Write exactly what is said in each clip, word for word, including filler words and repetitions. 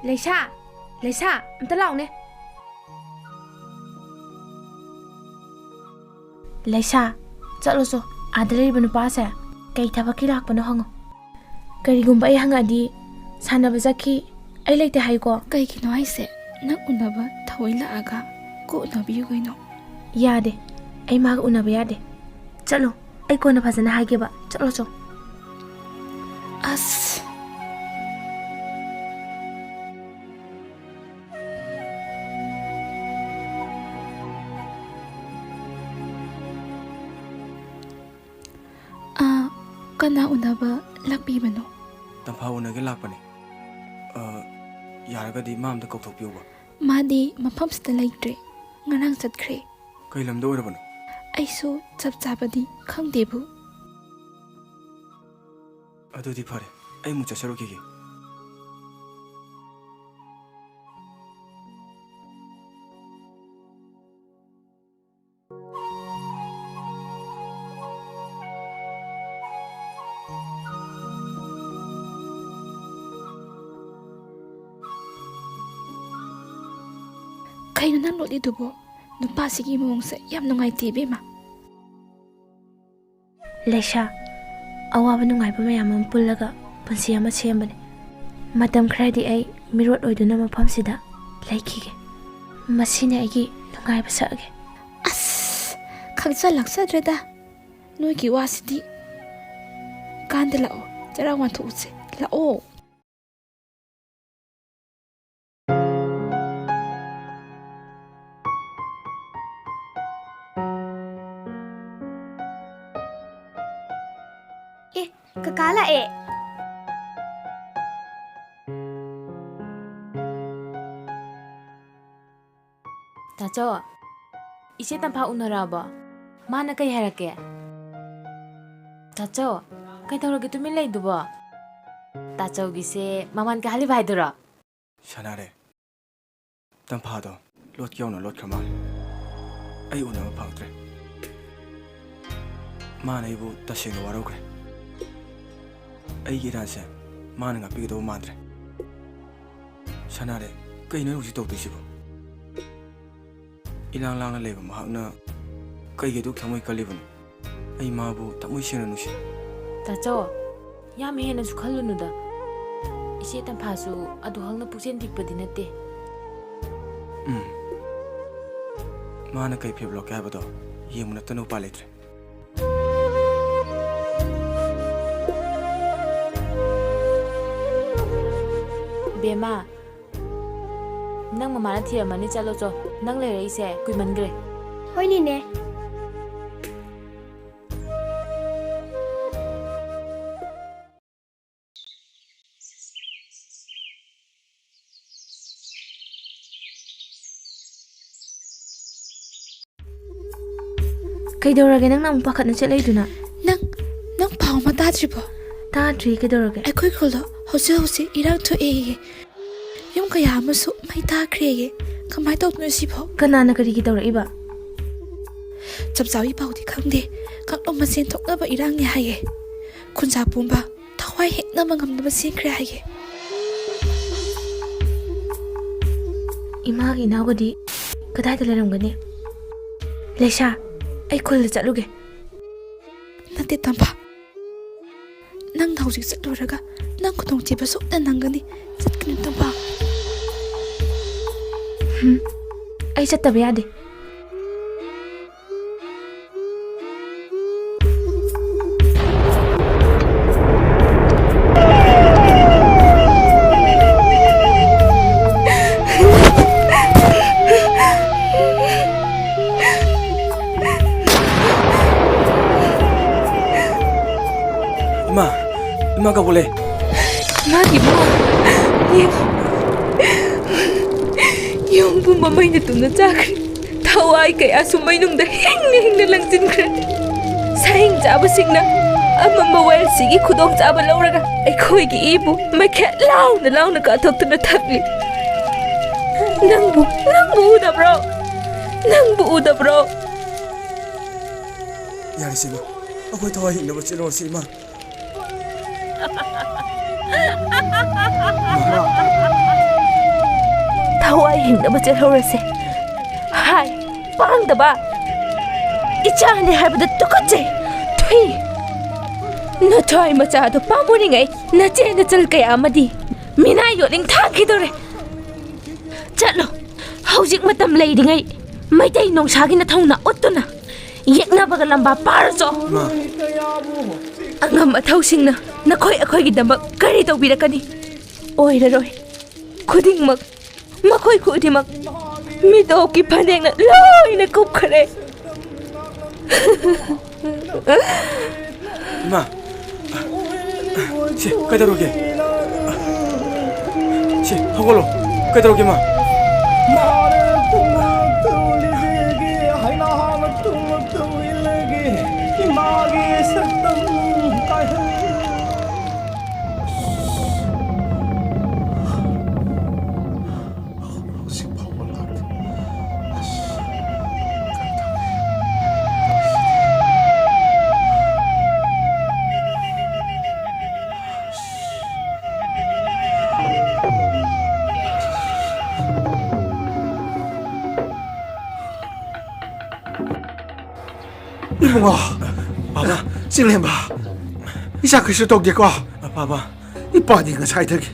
ꯂꯩꯁꯥ, ꯂꯩꯁꯥ, ꯑꯝꯇ ꯂꯥꯛꯎꯅꯦ꯫ ꯂꯩꯁꯥ, ꯆꯠꯂꯣ ꯆꯣ꯫ ꯑꯥꯗ ꯂꯩꯔꯤꯕ ꯅꯨꯄꯥꯁꯦ ꯀꯩ ꯊꯕꯛꯀꯤ ꯂꯥꯛꯄꯅꯣ ꯍꯪꯉꯣ꯫ ꯀꯔꯤꯒꯨꯝꯕ ꯑꯩ ꯍꯪꯉꯛꯑꯗꯤ, "ꯁꯥꯟꯅꯕ ꯆꯠꯈꯤ, ꯑꯩ ꯂꯩꯇꯦ" ꯍꯥꯏꯀꯣ꯫ ꯀꯩꯒꯤꯅꯣ ꯍꯥꯏꯁꯦ? ꯅꯪ ꯎꯅꯕ ꯊꯑꯣꯏ ꯂꯥꯛꯑꯒ ꯀꯣꯛ ꯎꯅꯕꯤꯌꯨ ꯀꯩꯅꯣ꯫ ꯌꯥꯗꯦ, ꯑꯩ ꯃꯥꯒ ꯎꯅꯕ ꯌꯥꯗꯦ꯫ ꯆꯠꯂꯣ, ꯑꯩ ꯀꯣꯟꯅ ꯐꯖꯅ ꯍꯥꯏꯒꯦꯕ꯫ ꯆꯠꯂꯣ ꯆꯣ꯫ ꯑꯁ꯫ ꯑꯥ, ꯀꯅꯥ ꯎꯅꯕ ꯂꯥꯛꯄꯤꯕꯅꯣ? ꯇꯝꯐꯥ ꯎꯅꯒꯦ ꯂꯥꯛꯄꯅꯦ꯫ ꯑ, ꯌꯥꯔꯒꯗꯤ ꯃꯥ ꯑꯝꯇ ꯀꯧꯊꯣꯛꯄꯤꯌꯨꯕ꯫ ꯃꯥꯗꯤ ꯃꯐꯝꯁꯤꯗ ꯂꯩꯇ꯭ꯔꯦ꯫ ꯉꯔꯥꯡ ꯆꯠꯈ꯭ꯔꯦ꯫ ꯀꯩ ꯂꯝꯗ ꯑꯣꯏꯔꯕꯅꯣ? ꯑꯩꯁꯨ ꯆꯞ ꯆꯥꯕꯗꯤ ꯈꯪꯗꯦꯕꯨ꯫ ꯑꯗꯨꯗꯤ ꯐꯔꯦ, ꯑꯩ ꯑꯃꯨꯛ ꯆꯠꯆꯔꯨꯈꯤꯒꯦ꯫ ꯀꯩꯅꯣ ꯅꯪ ꯂꯣꯠꯂꯤꯗꯨꯕꯣ? ꯅꯨꯄꯥꯁꯤꯒꯤ ꯃꯑꯣꯡꯁꯦ ꯌꯥꯝ ꯅꯨꯡꯉꯥꯏꯇꯦ ꯏꯕꯦꯝꯃ꯫ ꯂꯩꯁꯥ, ꯑꯋꯥꯕ ꯅꯨꯡꯉꯥꯏꯕ ꯃꯌꯥꯝ ꯑꯃ ꯄꯨꯜꯂꯒ ꯄꯨꯟꯁꯤ ꯑꯃ ꯁꯦꯝꯕꯅꯤ꯫ ꯃꯇꯝ ꯈꯔꯗꯤ ꯑꯩ ꯃꯤꯔꯣꯠ ꯑꯣꯏꯗꯨꯅ ꯃꯐꯝꯁꯤꯗ ꯂꯩꯈꯤꯒꯦ꯫ ꯃꯁꯤꯅꯤ ꯑꯩꯒꯤ ꯅꯨꯡꯉꯥꯏꯕ ꯁꯛꯑꯒꯦ꯫ ꯑꯁ, ꯈꯪꯖ ꯂꯥꯛꯆꯗ꯭ꯔꯦꯗ ꯅꯣꯏꯒꯤ ꯋꯥꯁꯤꯗꯤ꯫ ꯀꯥꯟꯗ ꯂꯥꯛꯑꯣ, ꯆꯔꯥ ꯋꯥꯟꯊꯣꯛꯎꯁꯦ, ꯂꯥꯛꯑꯣ꯫ ꯑꯦ, ꯀꯀꯥ ꯂꯥꯛꯑꯦ꯫ ꯇꯥꯆꯧ, ꯏꯆꯦ ꯇꯝꯐꯥ ꯎꯅꯔꯛꯑꯕꯣ? ꯃꯥꯅ ꯀꯩ ꯍꯥꯏꯔꯛꯀꯦ? ꯇꯥꯆꯧ, ꯀꯩꯗꯧꯔꯒꯦ ꯇꯨꯃꯤꯟ ꯂꯩꯗꯨꯕꯣ? ꯇꯥꯆꯧꯒꯤꯁꯦ ꯃꯃꯥꯟ ꯀꯥꯍꯜꯂꯤꯕ ꯍꯥꯏꯗꯨꯔꯣ? ꯁꯥꯟꯅꯔꯦ꯫ ꯇꯝꯐꯥꯗꯣ ꯂꯣꯠꯀꯦ ꯌꯧꯅ ꯂꯣꯠꯈ꯭ꯔ ꯃꯥꯜꯂꯦ꯫ ꯑꯩ ꯎꯅꯕ ꯐꯪꯉꯛꯇ꯭ꯔꯦ꯫ ꯃꯥꯅ ꯑꯩꯕꯨ ꯇꯁꯦꯡꯅ ꯋꯥꯔꯧꯈ꯭ꯔꯦ꯫ ꯑꯩꯒꯤ ꯏꯔꯥꯟꯁꯦ ꯃꯥꯅ ꯉꯥꯛꯄꯤꯒꯗꯧꯕ ꯃꯥꯟꯗ꯭ꯔꯦ꯫ ꯁꯅꯥꯔꯩ, ꯀꯩꯅꯣ ꯍꯧꯖꯤꯛ ꯇꯧꯗꯣꯏꯁꯤꯕꯣ? ꯏꯂꯥꯡ ꯂꯥꯡꯅ ꯂꯩꯕ ꯃꯍꯥꯛꯅ ꯀꯩꯒꯤ ꯑꯗꯨꯛ ꯊꯃꯣꯏ ꯀꯜꯂꯤꯕꯅꯣ? ꯑꯩ ꯃꯥꯕꯨ ꯊꯃꯣꯏ ꯁꯦꯡꯅ ꯅꯨꯡꯁꯤ꯫ ꯇꯥꯆꯧ, ꯌꯥꯝ ꯍꯦꯟꯅꯁꯨ ꯈꯜꯂꯨꯅꯨꯗ꯫ ꯏꯆꯦ ꯇꯝꯐꯥꯁꯨ ꯑꯗꯨ ꯍꯛꯅ ꯄꯨꯛꯆꯦꯜ ꯄꯤꯛꯄꯗꯤ ꯅꯠꯇꯦ꯫ ꯎꯝ꯫ ꯃꯥꯅ ꯀꯩ ꯐꯤꯕꯝ ꯂꯧꯒꯦ ꯍꯥꯏꯕꯗꯣ ꯌꯦꯡꯕ ꯅꯠꯇꯅ ꯎꯄꯥꯏ ꯂꯩꯇ꯭ꯔꯦ꯫ ꯕꯦꯝꯃ, ꯅꯪ ꯃꯃꯥꯅ ꯊꯤꯔꯝꯃꯅꯤ, ꯆꯠꯂꯣ ꯆꯣ꯫ ꯅꯪ ꯂꯩꯔꯛꯏꯁꯦ ꯀꯨꯏꯃꯟꯈ꯭ꯔꯦ꯫ ꯍꯣꯏ, ꯅꯦꯅꯦ꯫ ꯀꯩꯗꯧꯔꯒꯦ ꯅꯪꯅ ꯑꯃꯨꯛ ꯄꯥꯈꯠꯅ ꯆꯠꯂꯛꯏꯗꯨꯅ? ꯅꯪ, ꯅꯪ ꯄꯥꯎ ꯑꯃ ꯇꯥꯗ꯭ꯔꯤꯕꯣ? ꯇꯥꯗ꯭ꯔꯤ, ꯀꯩꯗꯧꯔꯒꯦ? ꯑꯩꯈꯣꯏ ꯈꯨꯜꯗꯣ ꯍꯧꯖꯤꯛ ꯍꯧꯖꯤꯛ ꯏꯔꯥꯡ ꯊꯣꯛꯑꯦꯌꯦ꯫ ꯌꯨꯝ ꯀꯌꯥ ꯑꯃꯁꯨ ꯃꯩ ꯊꯥꯈ꯭ꯔꯦꯌꯦ꯫ ꯀꯃꯥꯏ ꯇꯧꯗꯣꯏꯅꯣ ꯁꯤꯕꯣ? ꯀꯅꯥꯅ ꯀꯔꯤꯒꯤ ꯇꯧꯔꯛꯏꯕ? ꯆꯞ ꯆꯥꯕꯤ ꯄꯥꯎꯗꯤ ꯈꯪꯗꯦ꯫ ꯀꯥꯡꯂꯨꯞ ꯃꯁꯦꯟ ꯊꯣꯛꯅꯕ ꯏꯔꯥꯡꯅꯤ ꯍꯥꯏꯌꯦ꯫ ꯈꯨꯟꯖꯥ ꯄꯨꯝꯕ ꯊꯋꯥꯏ ꯍꯤꯡꯅꯕ ꯉꯝꯅꯕ ꯆꯦꯟꯈ꯭ꯔꯦ ꯍꯥꯏꯌꯦ꯫ ꯏꯃꯥꯒ ꯏꯅꯥꯎꯒꯗꯤ ꯀꯗꯥꯏꯗ ꯂꯩꯔꯝꯒꯅꯤ? ꯂꯩꯁꯥ, ꯑꯩ ꯈꯨꯜꯗ ꯆꯠꯂꯨꯒꯦ꯫ ꯅꯠꯇꯦ ꯇꯝꯐꯥ, ꯅꯪꯅ ꯍꯧꯖꯤꯛ ꯆꯠꯂꯨꯔꯒ ꯅꯪ ꯈꯨꯗꯣꯡꯊꯤꯕ ꯁꯣꯏꯗꯅ ꯅꯪꯒꯅꯤ꯫ ꯆꯠꯀꯅꯨ ꯇꯝꯐꯥ꯫ ꯍꯨꯝ, ꯑꯩ ꯆꯠꯇꯕ ꯌꯥꯗꯦ꯫ ꯏꯃꯥ, ꯏꯃꯥ ꯀꯧꯕꯂꯦ꯫ ꯃꯥꯒꯤ ꯃꯥ ꯌꯦꯡꯉꯨ꯫ ꯌꯨꯝ ꯄꯨꯝꯕ ꯃꯩꯅ ꯇꯨꯝꯅ ꯆꯥꯈ꯭ꯔꯦ꯫ ꯊꯋꯥꯏ ꯀꯌꯥꯁꯨ ꯃꯩꯅꯨꯡꯗ ꯍꯤꯡꯅ ꯍꯤꯡꯅ ꯂꯪꯁꯤꯟꯈ꯭ꯔꯦ꯫ ꯁꯥꯍꯤꯡ ꯆꯥꯕꯁꯤꯡꯅ ꯑꯃꯝꯕ ꯋꯥꯌꯦꯜꯁꯤꯒꯤ ꯈꯨꯗꯣꯡꯆꯥꯕ ꯂꯧꯔꯒ ꯑꯩꯈꯣꯏꯒꯤ ꯏꯕꯨ ꯃꯩꯈꯦꯠ ꯂꯥꯎꯅ ꯂꯥꯎꯅ ꯀꯥꯊꯣꯛꯇꯨꯅ ꯊꯝꯂꯤ꯫ ꯅꯪꯕꯨ, ꯅꯪꯕꯨ ꯎꯗꯕ꯭ꯔꯣ? ꯅꯪꯕꯨ ꯎꯗꯕ꯭ꯔꯣ? ꯌꯥꯔꯦꯁꯦ ꯏꯃꯥ, ꯑꯩꯈꯣꯏ ꯊꯋꯥꯏ ꯍꯤꯡꯅꯕ ꯆꯦꯜꯂꯨꯔꯁꯤ ꯏꯃꯥ꯫ ꯊꯋꯥꯏ ꯍꯤꯡꯅꯕ ꯆꯦꯜꯍꯧꯔꯁꯦ꯫ ꯍꯥꯏ, ꯄꯥꯡꯗꯕ! ꯏꯆꯥꯅꯦ ꯍꯥꯏꯕꯗ ꯇꯨꯀꯠꯆꯩ! ꯊꯨꯏ! ꯅꯊ꯭ꯋꯥꯏ ꯃꯆꯥꯗꯣ ꯄꯥꯝꯃꯨꯔꯤꯉꯩ ꯅꯆꯦ ꯅꯆꯜ ꯀꯌꯥ ꯑꯃꯗꯤ ꯃꯤꯅꯥꯏ ꯌꯣꯠꯂꯤꯡ ꯊꯥꯡꯈꯤꯗꯧꯔꯦ꯫ ꯆꯠꯂꯣ, ꯍꯧꯖꯤꯛ ꯃꯇꯝ ꯂꯩꯔꯤꯉꯩ ꯃꯩꯇꯩ ꯅꯣꯡꯁꯥꯒꯤ ꯅꯊꯧꯅ ꯎꯠꯇꯨꯅ ꯌꯦꯛꯅꯕꯒ ꯂꯝꯕꯥ ꯄꯥꯔꯨꯆꯣ꯫ ꯃꯥ꯫ ꯑꯉꯝ ꯑꯊꯧꯁꯤꯡꯅ ꯅꯈꯣꯏ ꯑꯩꯈꯣꯏꯒꯤꯗꯃꯛ ꯀꯔꯤ ꯇꯧꯕꯤꯔꯛꯀꯅꯤ? ꯑꯣꯏꯔꯔꯣꯏ꯫ ꯈꯨꯗꯤꯡꯃꯛ, ꯃꯈꯣꯏ ꯈꯨꯗꯤꯡꯃꯛ ꯃꯤꯇꯣꯞꯀꯤ ꯐꯅꯦꯛꯅ ꯂꯣꯏꯅ ꯀꯨꯞꯈ꯭ꯔꯦ꯫ ꯏꯃꯥ, ꯁꯤ ꯀꯩꯗꯧꯔꯒꯦ? ꯁꯤ ꯍꯧꯒꯠꯂꯣ꯫ ꯀꯩꯗꯧꯔꯒꯦ, ꯏꯃꯥ? ꯏꯃꯥꯒꯤ ꯁꯛꯇꯝ ꯀꯥꯏꯍꯜꯂꯤ꯫ ꯍꯧꯖꯤꯛ ꯐꯥꯎꯕ ꯂꯥꯛꯇꯦ꯫ ꯑꯁ, ꯀꯔꯤ ꯇꯧꯅꯤ? ꯏꯕꯨꯡꯉꯣ, ꯕꯥꯕꯥ꯫ ꯆꯤꯡꯂꯦꯝꯕ, ꯏꯆꯥ ꯀꯩꯁꯨ ꯇꯧꯗꯦꯀꯣ? ꯕꯥꯕꯥ꯫ ꯏꯄꯥꯗꯤ ꯉꯁꯥꯏꯗꯒꯤ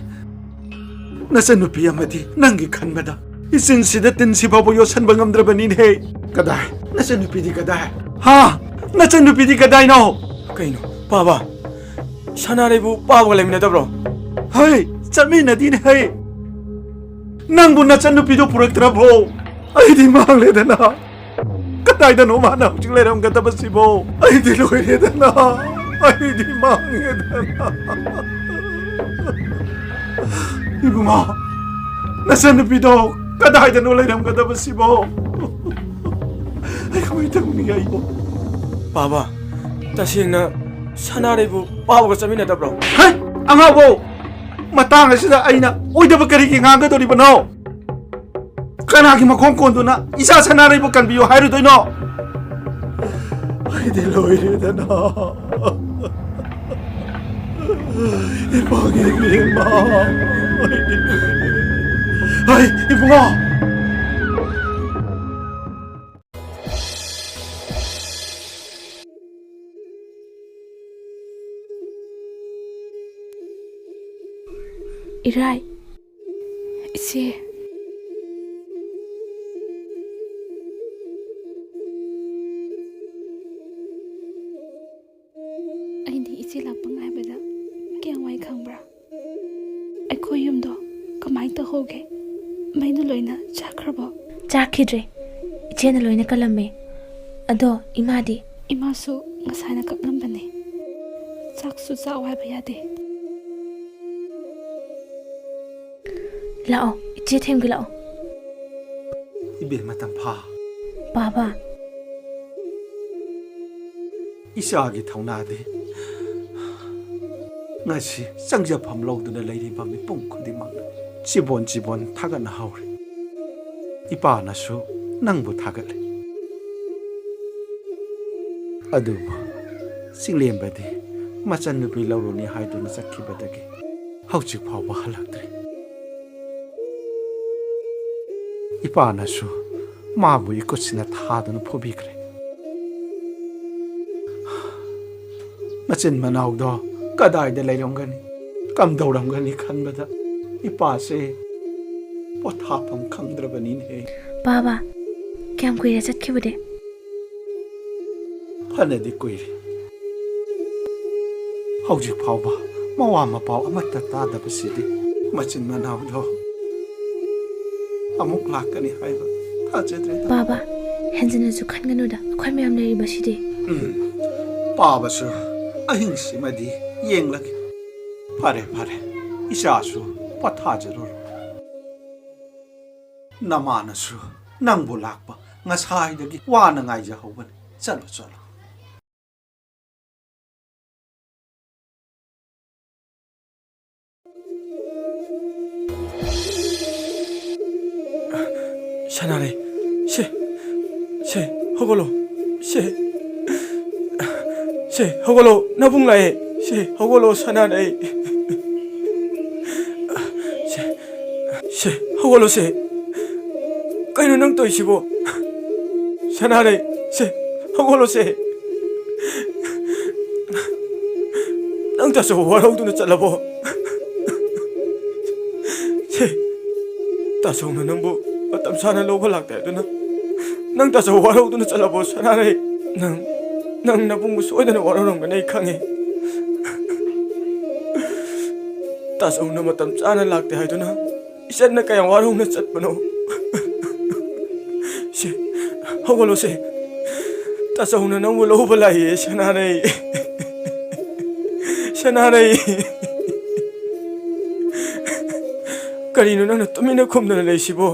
ꯅꯆꯟꯅꯨꯄꯤ ꯑꯃꯗꯤ ꯅꯪꯒꯤ ꯈꯟꯕꯗ ꯏꯆꯤꯟꯁꯤꯗ ꯇꯤꯟꯁꯤ ꯐꯥꯎꯕ ꯌꯣꯠꯁꯟꯕ ꯉꯝꯗ꯭ꯔꯕꯅꯤꯅꯦꯍꯦ꯫ ꯀꯗꯥꯏ? ꯅꯆꯟꯅꯨꯄꯤꯗꯤ ꯀꯗꯥꯏ? ꯍꯥ? ꯅꯆꯟꯅꯨꯄꯤꯗꯤ ꯀꯗꯥꯏꯅꯣ? ꯀꯩꯅꯣ, ꯕꯥꯕꯥ? ꯁꯅꯥꯔꯩꯕꯨ ꯄꯥꯕꯒ ꯂꯩꯃꯤꯟꯅꯗꯕ꯭ꯔꯣ? ꯍꯩ, ꯆꯠꯃꯤꯟꯅꯗꯤꯅꯦ ꯍꯩ꯫ ꯅꯪꯕꯨ ꯅꯆꯟꯅꯨꯄꯤꯗꯣ ꯄꯨꯔꯛꯇ꯭ꯔꯕꯣ? ꯑꯩꯗꯤ ꯃꯥꯡꯂꯦꯗꯅ꯫ ꯀꯗꯥꯏꯗꯅꯣ ꯃꯥꯅ ꯍꯧꯖꯤꯛ ꯂꯩꯔꯝꯒꯗꯕꯁꯤꯕꯣ? ꯑꯩꯗꯤ ꯂꯣꯏꯔꯦꯗꯅ, ꯑꯩꯗꯤ ꯃꯥꯡꯉꯦꯗꯅ꯫ ꯏꯕꯨꯡꯉꯣ, ꯅꯆꯟꯅꯨꯄꯤꯗꯣ ꯀꯗꯥꯏꯗꯅꯣ ꯂꯩꯔꯝꯒꯗꯕꯁꯤꯕꯣ? ꯑꯩꯈꯣꯏ ꯇꯧꯅꯤꯡꯉꯥꯏꯕꯣ? ꯕꯥꯕꯥ, ꯇꯁꯦꯡꯅ ꯁꯅꯥꯔꯩꯕꯨ ꯄꯥꯕꯒ ꯆꯠꯃꯤꯟꯅꯗꯕ꯭ꯔꯣ? ꯍꯩ! ꯑꯉꯥꯎꯕꯧ! ꯃꯇꯥꯡ ꯑꯁꯤꯗ ꯑꯩꯅ ꯑꯣꯏꯗꯕ ꯀꯔꯤꯒꯤ ꯉꯥꯡꯒꯗꯧꯔꯤꯕꯅꯣ? ꯀꯅꯥꯒꯤ ꯃꯈꯣꯡ ꯀꯣꯟꯗꯨꯅ ꯏꯆꯥ ꯁꯅꯥꯔꯩꯕꯨ ꯀꯟꯕꯤꯌꯨ ꯍꯥꯏꯔꯨꯗꯣꯏꯅꯣ? ꯑꯩꯗꯤ ꯂꯣꯏꯔꯦꯗꯅ꯫ ꯏꯄꯥꯒꯤ ꯏꯕꯦꯝꯃ, ꯑꯩꯗꯤ ꯂꯣꯏꯔꯦ꯫ ꯍꯩ, ꯏꯕꯨꯡꯉꯣ! ꯏꯔꯥꯏ, ꯏꯆꯦ꯫ ꯑꯩꯗꯤ ꯏꯆꯦ ꯂꯥꯛꯄ ꯉꯥꯏꯕꯗ ꯀꯌꯥꯝ ꯋꯥꯏ ꯈꯪꯕ꯭ꯔꯥ? ꯑꯩꯈꯣꯏ ꯌꯨꯝꯗꯣ ꯀꯃꯥꯏ ꯇꯧꯍꯧꯒꯦ? ꯃꯩꯅ ꯂꯣꯏꯅ ꯆꯥꯛꯈ꯭ꯔꯕꯣ? ꯆꯥꯛꯈꯤꯗ꯭ꯔꯦ꯫ ꯏꯆꯦꯅ ꯂꯣꯏꯅ ꯀꯜꯂꯝꯃꯦ꯫ ꯑꯗꯣ ꯏꯃꯥꯗꯤ? ꯏꯃꯥꯁꯨ ꯉꯁꯥꯏꯅ ꯀꯞꯂꯝꯕꯅꯦ꯫ ꯆꯥꯛꯁꯨ ꯆꯥꯎ ꯍꯥꯏꯕ ꯌꯥꯗꯦ꯫ ꯂꯥꯛꯑꯣ, ꯏꯆꯦ ꯊꯦꯝꯒꯦ ꯂꯥꯛꯑꯣ꯫ ꯏꯕꯦꯝꯃ ꯇꯝꯐꯥ꯫ ꯕꯥꯕꯥ꯫ ꯏꯆꯥꯒꯤ ꯊꯧꯅꯥꯗꯤ ꯉꯁꯤ ꯆꯪꯖꯐꯝ ꯂꯧꯗꯨꯅ ꯂꯩꯔꯤꯕ ꯃꯤꯄꯨꯝ ꯈꯨꯗꯤꯡꯃꯛꯅ ꯆꯤꯕꯣꯟ ꯆꯤꯕꯣꯟ ꯊꯥꯒꯠꯅꯍꯧꯔꯤ꯫ ꯏꯄꯥꯅꯁꯨ ꯅꯪꯕꯨ ꯊꯥꯒꯠꯂꯤ꯫ ꯑꯗꯨꯕꯨ ꯆꯤꯡꯂꯦꯝꯕꯗꯤ ꯃꯆꯟꯅꯨꯄꯤ ꯂꯧꯔꯨꯅꯤ ꯍꯥꯏꯗꯨꯅ ꯆꯠꯈꯤꯕꯗꯒꯤ ꯍꯧꯖꯤꯛ ꯐꯥꯎꯕ ꯍꯜꯂꯛꯇ꯭ꯔꯤ꯫ ꯏꯄꯥꯅꯁꯨ ꯃꯥꯕꯨ ꯏꯈꯨꯠꯁꯤꯅ ꯊꯥꯗꯨꯅ ꯐꯨꯕꯤꯈ꯭ꯔꯦ꯫ ꯃꯆꯤꯟ ꯃꯅꯥꯎꯗꯣ ꯀꯗꯥꯏꯗ ꯂꯩꯔꯝꯒꯅꯤ, ꯀꯝꯗꯧꯔꯝꯒꯅꯤ ꯈꯟꯕꯗ ꯏꯄꯥꯁꯦ ꯄꯣꯊꯥꯐꯝ ꯈꯪꯗ꯭ꯔꯕꯅꯤꯅꯦ꯫ ꯕꯥꯕꯥ, ꯀꯌꯥꯝ ꯀꯨꯏꯔꯦ ꯆꯠꯈꯤꯕꯗꯤ? ꯐꯅꯗꯤ ꯀꯨꯏꯔꯦ꯫ ꯍꯧꯖꯤꯛ ꯐꯥꯎꯕ ꯃꯋꯥ ꯃꯄꯥꯎ ꯑꯃꯠꯇ ꯇꯥꯗꯕꯁꯤꯗꯤ ꯃꯆꯤꯟ ꯃꯅꯥꯎꯗꯣ ꯑꯃꯨꯛ ꯂꯥꯛꯀꯅꯤ ꯍꯥꯏꯕ ꯊꯥꯖꯗ꯭ꯔꯦꯗ꯫ ꯕꯥꯕꯥ, ꯍꯦꯟꯖꯤꯟꯅꯁꯨ ꯈꯟꯒꯅꯨꯗ, ꯑꯩꯈꯣꯏ ꯃꯌꯥꯝ ꯂꯩꯔꯤꯕꯁꯤꯗꯤ꯫ ꯎꯝ, ꯄꯥꯕꯁꯨ ꯑꯍꯤꯡꯁꯤꯃꯗꯤ ꯌꯦꯡꯂꯒꯦ꯫ ꯐꯔꯦ, ꯐꯔꯦ, ꯏꯆꯥꯁꯨ ꯄꯣꯊꯥꯖꯔꯨꯔꯣ꯫ ꯅꯃꯥꯅꯁꯨ ꯅꯪꯕꯨ ꯂꯥꯛꯄ ꯉꯁꯥꯏꯗꯒꯤ ꯋꯥꯅ ꯉꯥꯏꯖꯍꯧꯕꯅꯤ꯫ ꯆꯠꯂꯣ, ꯆꯠꯂꯣ꯫ ꯁꯅꯥꯔꯩ, ꯁꯦ, ꯁꯦ, ꯍꯧꯒꯠꯂꯣ, ꯁꯦ, ꯁꯦ, ꯍꯧꯒꯠꯂꯣ, ꯅꯕꯨꯡ ꯂꯥꯛꯑꯦ, ꯁꯦ, ꯍꯧꯒꯠꯂꯣ, ꯁꯅꯥꯔꯩ, ꯁꯦ, ꯁꯦ, ꯍꯧꯒꯠꯂꯣꯁꯦ꯫ ꯀꯩꯅꯣ ꯅꯪ ꯇꯧꯔꯤꯁꯤꯕꯣ? ꯁꯅꯥꯔꯩ, ꯁꯦ, ꯍꯧꯒꯠꯂꯣꯁꯦ꯫ ꯅꯪ ꯇꯥꯆꯧ ꯋꯥꯔꯧꯗꯨꯅ ꯆꯠꯂꯕꯣ? ꯁꯦ, ꯇꯥꯆꯧꯅ ꯅꯪꯕꯨ ꯃꯇꯝ ꯆꯥꯅ ꯂꯧꯕ ꯂꯥꯛꯇꯦ ꯍꯥꯏꯗꯨꯅ ꯅꯪ ꯇꯥꯆꯧ ꯋꯥꯔꯧꯗꯨꯅ ꯆꯠꯂꯕꯣ, ꯁꯅꯥꯔꯩ? ꯅꯪ, ꯅꯪ ꯅꯕꯨꯡꯕꯨ ꯁꯣꯏꯗꯅ ꯋꯥꯔꯧꯔꯝꯒꯅꯤ, ꯑꯩ ꯈꯪꯉꯤ꯫ ꯇꯥꯆꯧꯅ ꯃꯇꯝ ꯆꯥꯅ ꯂꯥꯛꯇꯦ ꯍꯥꯏꯗꯨꯅ ꯏꯆꯟꯅ ꯀꯌꯥꯝ ꯋꯥꯔꯧꯅ ꯆꯠꯄꯅꯣ? ꯁꯦ, ꯍꯧꯒꯠꯂꯣꯁꯦ꯫ ꯇꯥꯆꯧꯅ ꯅꯪꯕꯨ ꯂꯧꯕ ꯂꯥꯛꯏꯌꯦ, ꯁꯅꯥꯔꯩ꯫ ꯁꯅꯥꯔꯩ꯫ ꯀꯔꯤꯅꯣ ꯅꯪꯅ ꯇꯨꯃꯤꯟꯅ ꯈꯨꯝꯗꯅ ꯂꯩꯁꯤꯕꯣ?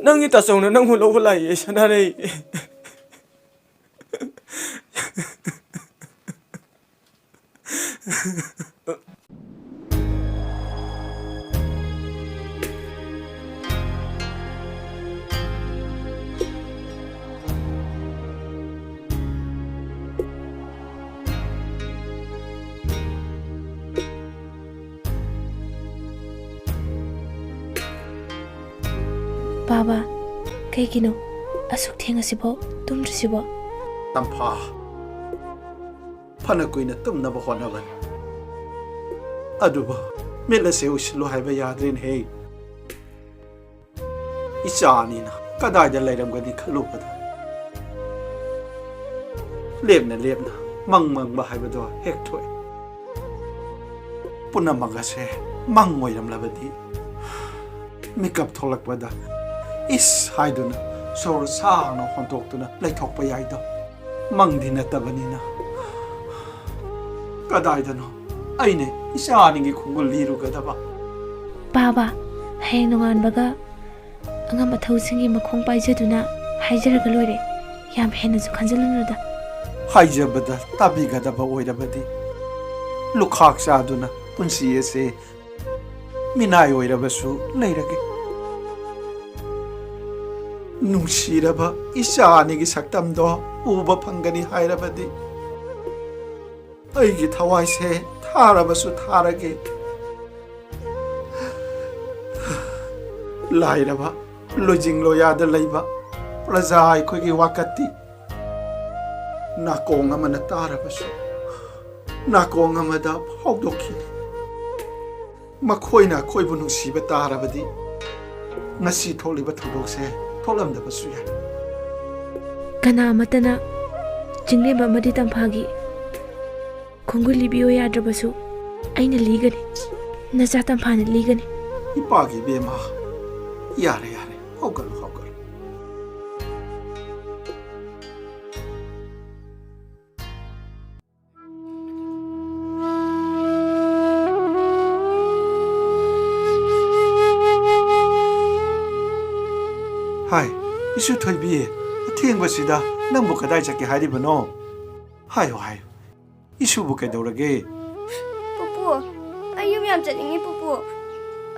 ꯅꯪꯒꯤ ꯇꯥꯆꯧꯅ ꯅꯪꯕꯨ ꯂꯧꯕ ꯂꯥꯛꯏꯌꯦ, ꯁꯅꯥꯔꯩ꯫ ꯕꯥꯕꯥ, ꯀꯩꯒꯤꯅꯣ ꯑꯁꯨꯛ ꯊꯦꯡꯉꯁꯤꯐꯥꯎ ꯇꯨꯝꯗ꯭ꯔꯤꯁꯤꯕꯣ? ꯇꯝꯐꯥ, ꯐꯅ ꯀꯨꯏꯅ ꯇꯨꯝꯅꯕ ꯍꯣꯠꯅꯕꯅꯤ, ꯑꯗꯨꯕꯨ ꯃꯤꯠ ꯑꯁꯦ ꯎꯏꯁꯤꯜꯂꯨ ꯍꯥꯏꯕ ꯌꯥꯗ꯭ꯔꯦꯅꯦꯍꯦ꯫ ꯏꯆꯥ ꯑꯅꯤꯅ ꯀꯗꯥꯏꯗ ꯂꯩꯔꯝꯒꯅꯤ ꯈꯜꯂꯨꯕꯗ ꯂꯦꯞꯅ ꯂꯦꯞꯅ ꯃꯪ ꯃꯪꯕ ꯍꯥꯏꯕꯗꯣ ꯍꯦꯛ ꯊꯣꯛꯑꯦ꯫ ꯄꯨꯝꯅꯃꯛ ꯑꯁꯦ ꯃꯪ ꯑꯣꯏꯔꯝꯂꯕꯗꯤ ꯃꯤꯀꯞ ꯊꯣꯛꯂꯛꯄꯗ ꯏꯁ ꯍꯥꯏꯗꯨꯅ ꯁꯣꯔ ꯁꯥꯡꯅ ꯍꯣꯟꯗꯣꯛꯇꯨꯅ ꯂꯩꯊꯣꯛꯄ ꯌꯥꯏꯗꯣ꯫ ꯃꯪꯗꯤ ꯅꯠꯇꯕꯅꯤꯅ ꯀꯗꯥꯏꯗꯅꯣ ꯑꯩꯅ ꯏꯆꯥ ꯑꯅꯤꯒꯤ ꯈꯣꯡꯒꯨꯜ ꯂꯤꯔꯨꯒꯗꯕ? ꯕꯥꯕꯥ, ꯍꯌꯦꯡ ꯅꯣꯡꯉꯥꯟꯕꯒ ꯑꯉꯝ ꯑꯊꯧꯁꯤꯡꯒꯤ ꯃꯈꯣꯡ ꯄꯥꯏꯖꯗꯨꯅ ꯍꯥꯏꯖꯔꯒ ꯂꯣꯏꯔꯦ꯫ ꯌꯥꯝ ꯍꯦꯟꯅꯁꯨ ꯈꯟꯖꯤꯜꯂꯨꯅꯨꯗ꯫ ꯍꯥꯏꯖꯕꯗ ꯇꯥꯕꯤꯒꯗꯕ ꯑꯣꯏꯔꯕꯗꯤ ꯂꯨꯈꯥꯛ ꯆꯥꯗꯨꯅ ꯄꯨꯟꯁꯤ ꯑꯁꯦ ꯃꯤꯅꯥꯏ ꯑꯣꯏꯔꯕꯁꯨ ꯂꯩꯔꯒꯦ꯫ ꯅꯨꯡꯁꯤꯔꯕ ꯏꯆꯥ ꯑꯅꯤꯒꯤ ꯁꯛꯇꯝꯗꯣ ꯎꯕ ꯐꯪꯒꯅꯤ ꯍꯥꯏꯔꯕꯗꯤ ꯑꯩꯒꯤ ꯊꯋꯥꯏꯁꯦ ꯊꯥꯔꯕꯁꯨ ꯊꯥꯔꯒꯦ꯫ ꯂꯥꯏꯔꯕ, ꯂꯣꯏꯖꯤꯡ ꯂꯣꯌꯥꯗ ꯂꯩꯕ ꯄ꯭ꯔꯖꯥ ꯑꯩꯈꯣꯏꯒꯤ ꯋꯥꯀꯠꯇꯤ ꯅꯥꯀꯣꯡ ꯑꯃꯅ ꯇꯥꯔꯕꯁꯨ ꯅꯥꯀꯣꯡ ꯑꯃꯗ ꯐꯥꯎꯗꯣꯛꯈꯤ꯫ ꯃꯈꯣꯏꯅ ꯑꯩꯈꯣꯏꯕꯨ ꯅꯨꯡꯁꯤꯕ ꯇꯥꯔꯕꯗꯤ ꯉꯁꯤ ꯊꯣꯛꯂꯤꯕ ꯊꯧꯗꯣꯛꯁꯦ ꯊꯣꯛꯂꯝꯗꯕꯁꯨ ꯌꯥꯏ꯫ ꯀꯅꯥ ꯑꯃꯠꯇꯅ ꯆꯤꯡꯂꯦꯝꯕ ꯑꯃꯗꯤ ꯇꯝꯐꯥꯒꯤ ꯈꯣꯡꯒꯨꯜ ꯂꯤꯕꯤꯌꯨ ꯌꯥꯗ꯭ꯔꯕꯁꯨ ꯑꯩꯅ ꯂꯤꯒꯅꯤ꯫ ꯅꯆꯥ ꯇꯝꯐꯥꯅ ꯂꯤꯒꯅꯤ꯫ ꯏꯄꯥꯒꯤ ꯏꯕꯦꯝꯃ, ꯌꯥꯔꯦ, ꯌꯥꯔꯦ, ꯍꯧꯒꯠꯂꯣ, ꯍꯧꯒꯠꯂꯣ꯫ ꯍꯥꯏ, ꯏꯁꯨ ꯊꯣꯏꯕꯤ, ꯑꯊꯦꯡꯕꯁꯤꯗ ꯅꯪꯕꯨ ꯀꯗꯥꯏ ꯆꯠꯀꯦ ꯍꯥꯏꯔꯤꯕꯅꯣ? ꯍꯥꯏꯌꯨ, ꯍꯥꯏꯌꯨ, ꯏꯁꯨꯕꯨ ꯀꯩꯗꯧꯔꯒꯦ? ꯄꯨꯄꯨ, ꯑꯩ ꯌꯨꯝ ꯌꯥꯝ ꯆꯠꯅꯤꯡꯉꯤ ꯄꯨꯄꯨ꯫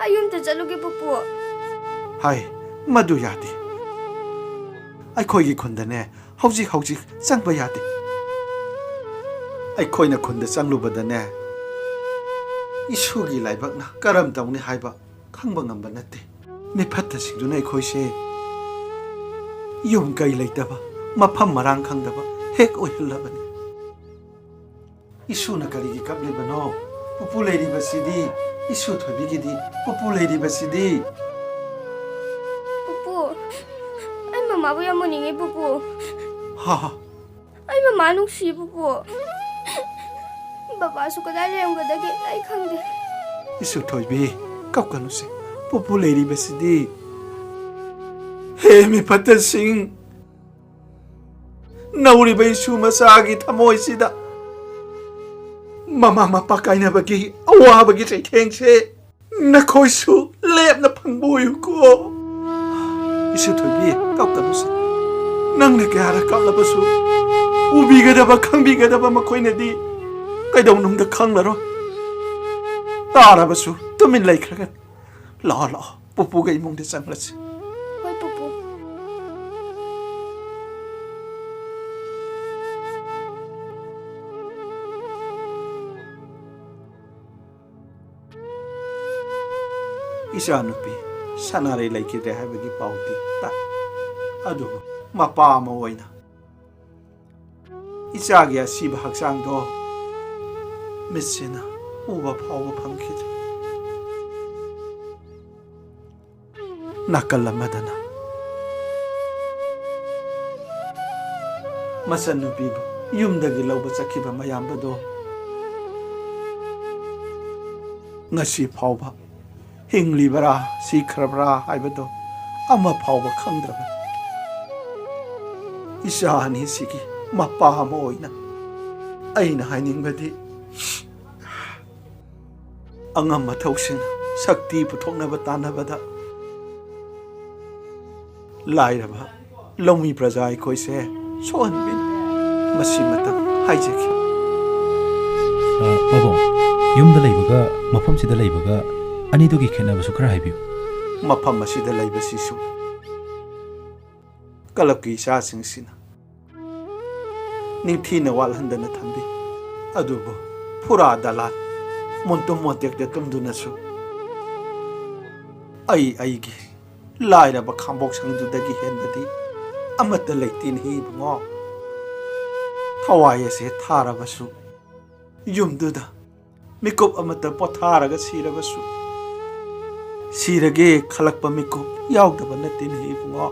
ꯑꯩ ꯌꯨꯝꯗ ꯆꯠꯂꯨꯒꯦ ꯄꯨꯄꯨ꯫ ꯍꯥꯏ, ꯃꯗꯨ ꯌꯥꯗꯦ꯫ ꯑꯩꯈꯣꯏꯒꯤ ꯈꯨꯟꯗꯅꯦ ꯍꯧꯖꯤꯛ ꯍꯧꯖꯤꯛ ꯆꯪꯕ ꯌꯥꯗꯦ꯫ ꯑꯩꯈꯣꯏꯅ ꯈꯨꯟꯗ ꯆꯪꯂꯨꯕꯗꯅꯦ ꯏꯁꯨꯒꯤ ꯂꯥꯏꯕꯛꯅ ꯀꯔꯝ ꯇꯧꯅꯤ ꯍꯥꯏꯕ ꯈꯪꯕ ꯉꯝꯕ ꯅꯠꯇꯦ꯫ ꯃꯤꯐꯠꯇꯁꯤꯡꯗꯨꯅ ꯑꯩꯈꯣꯏꯁꯦ ꯌꯨꯝ ꯀꯩ ꯂꯩꯇꯕ, ꯃꯐꯝ ꯃꯔꯥꯡ ꯈꯪꯗꯕ ꯍꯦꯛ ꯑꯣꯏꯍꯜꯂꯕꯅꯤ꯫ ꯏꯁꯨꯅ ꯀꯔꯤꯒꯤ ꯀꯞꯂꯤꯕꯅꯣ? ꯄꯨꯄꯨ ꯂꯩꯔꯤꯕꯁꯤꯗꯤ, ꯏꯁꯨ ꯊꯣꯏꯕꯤꯒꯤꯗꯤ ꯄꯨꯄꯨ ꯂꯩꯔꯤꯕꯁꯤꯗꯤ꯫ ꯄꯨꯄꯨ, ꯑꯩ ꯃꯃꯥꯕꯨ ꯌꯥꯝ ꯎꯅꯤꯡꯉꯤ ꯄꯨꯄꯨ꯫ ꯍꯥ ꯍꯥ꯫ ꯑꯩ ꯃꯃꯥ ꯅꯨꯡꯁꯤ ꯄꯨꯄꯨ꯫ ꯕꯕꯥꯁꯨ ꯀꯗꯥꯏ ꯂꯩꯔꯝꯒꯗꯒꯦ ꯑꯩ ꯈꯪꯗꯦ꯫ ꯏꯁꯨ ꯊꯣꯏꯕꯤ, ꯀꯞꯀꯅꯨꯁꯦ꯫ ꯄꯨꯄꯨ ꯂꯩꯔꯤꯕꯁꯤꯗꯤ꯫ ꯍꯦ ꯃꯤꯐꯠꯇꯁꯤꯡ! ꯅꯧꯔꯤꯕ ꯏꯁꯨ ꯃꯆꯥꯒꯤ ꯊꯃꯣꯏꯁꯤꯗ ꯃꯃꯥ ꯃꯄꯥ ꯀꯥꯏꯅꯕꯒꯤ ꯑꯋꯥꯕꯒꯤ ꯆꯩꯊꯦꯡꯁꯦ ꯅꯈꯣꯏꯁꯨ ꯂꯦꯞꯅ ꯐꯪꯕ ꯑꯣꯏꯌꯨꯀꯣ꯫ ꯏꯁꯨ ꯊꯣꯏꯕꯤ, ꯀꯞꯀꯅꯨꯁꯦ꯫ ꯅꯪꯅ ꯀꯌꯥꯔꯛ ꯀꯞꯂꯕꯁꯨ ꯎꯕꯤꯒꯗꯕ, ꯈꯪꯕꯤꯒꯗꯕ ꯃꯈꯣꯏꯅꯗꯤ ꯀꯩꯗꯧꯅꯨꯡꯗ ꯈꯪꯂꯔꯣꯏ꯫ ꯇꯥꯔꯕꯁꯨ ꯇꯨꯃꯤꯟ ꯂꯩꯈ꯭ꯔꯒ ꯂꯥꯛꯑꯣ, ꯂꯥꯛꯑꯣ, ꯄꯨꯄꯨꯒ ꯏꯃꯨꯡꯗ ꯆꯪꯂꯁꯤ꯫ ꯍꯣꯏ ꯄꯨꯄꯨ꯫ ꯏꯆꯥꯅꯨꯄꯤ, ꯁꯅꯥꯔꯩ ꯂꯩꯈꯤꯗ꯭ꯔꯦ ꯍꯥꯏꯕꯒꯤ ꯄꯥꯎꯗꯤ ꯇꯥꯏ꯫ ꯑꯗꯨꯕꯨ ꯃꯄꯥ ꯑꯃ ꯑꯣꯏꯅ ꯏꯆꯥꯒꯤ ꯑꯁꯤꯕ ꯍꯛꯆꯥꯡꯗꯣ ꯃꯤꯠꯁꯤꯅ ꯎꯕ ꯐꯥꯎꯕ ꯐꯪꯈꯤꯗ꯭ꯔꯦ꯫ ꯅꯥꯀꯜ ꯑꯃꯗꯅ ꯃꯆꯟꯅꯨꯄꯤꯕꯨ ꯌꯨꯝꯗꯒꯤ ꯂꯧꯕ ꯆꯠꯈꯤꯕ ꯃꯌꯥꯝꯕꯗꯣ ꯉꯁꯤ ꯐꯥꯎꯕ ꯍꯤꯡꯂꯤꯕꯔꯥ ꯁꯤꯈ꯭ꯔꯕ꯭ꯔꯥ ꯍꯥꯏꯕꯗꯣ ꯑꯃ ꯐꯥꯎꯕ ꯈꯪꯗ꯭ꯔꯕꯅꯤ꯫ ꯏꯆꯥ ꯑꯅꯤꯁꯤꯒꯤ ꯃꯄꯥ ꯑꯃ ꯑꯣꯏꯅ ꯑꯩꯅ ꯍꯥꯏꯅꯤꯡꯕꯗꯤ, ꯑꯉꯝ ꯑꯊꯧꯁꯤꯡ ꯁꯛꯇꯤ ꯄꯨꯊꯣꯛꯅꯕ ꯇꯥꯟꯅꯕꯗ ꯂꯥꯏꯔꯕ ꯂꯧꯃꯤ ꯄ꯭ꯔꯖꯥ ꯑꯩꯈꯣꯏꯁꯦ ꯁꯣꯛꯍꯟꯕꯤꯅꯨ꯫ ꯃꯁꯤꯃꯇꯪ ꯍꯥꯏꯖꯒꯦ꯫ ꯑ, ꯄꯥꯕꯨꯡ, ꯌꯨꯝꯗ ꯂꯩꯕꯒ ꯃꯐꯝꯁꯤꯗ ꯂꯩꯕꯒ ꯑꯅꯤꯗꯨꯒꯤ ꯈꯦꯠꯅꯕꯁꯨ ꯈꯔ ꯍꯥꯏꯕꯤꯌꯨ꯫ ꯃꯐꯝ ꯑꯁꯤꯗ ꯂꯩꯕꯁꯤꯁꯨ ꯀꯂꯞꯀꯤ ꯏꯆꯥꯁꯤꯡꯁꯤꯅ ꯅꯤꯡꯊꯤꯅ ꯋꯥꯠꯍꯟꯗꯅ ꯊꯝꯕꯤ꯫ ꯑꯗꯨꯕꯨ ꯐꯨꯔꯥ ꯗꯂꯥꯜ ꯃꯣꯟꯇꯨꯝ ꯃꯣꯟꯇꯦꯛꯇ ꯇꯨꯝꯗꯨꯅꯁꯨ ꯑꯩ ꯑꯩꯒꯤ ꯂꯥꯏꯔꯕ ꯈꯥꯡꯕꯣꯛ ꯁꯪꯗꯨꯗꯒꯤ ꯍꯦꯟꯕꯗꯤ ꯑꯃꯠꯇ ꯂꯩꯇꯦꯅꯦꯍꯦ ꯏꯕꯨꯡꯉꯣ꯫ ꯊꯋꯥꯏ ꯑꯁꯦ ꯊꯥꯔꯕꯁꯨ ꯌꯨꯝꯗꯨꯗ ꯃꯤꯀꯨꯞ ꯑꯃꯠꯇ ꯄꯣꯊꯥꯔꯒ ꯁꯤꯔꯕꯁꯨ, ꯁꯤꯔꯒꯦ ꯈꯜꯂꯛꯄ ꯃꯤꯀꯨꯞ ꯌꯥꯎꯗꯕ ꯅꯠꯇꯦꯅꯦ ꯏꯕꯨꯡꯉꯣ꯫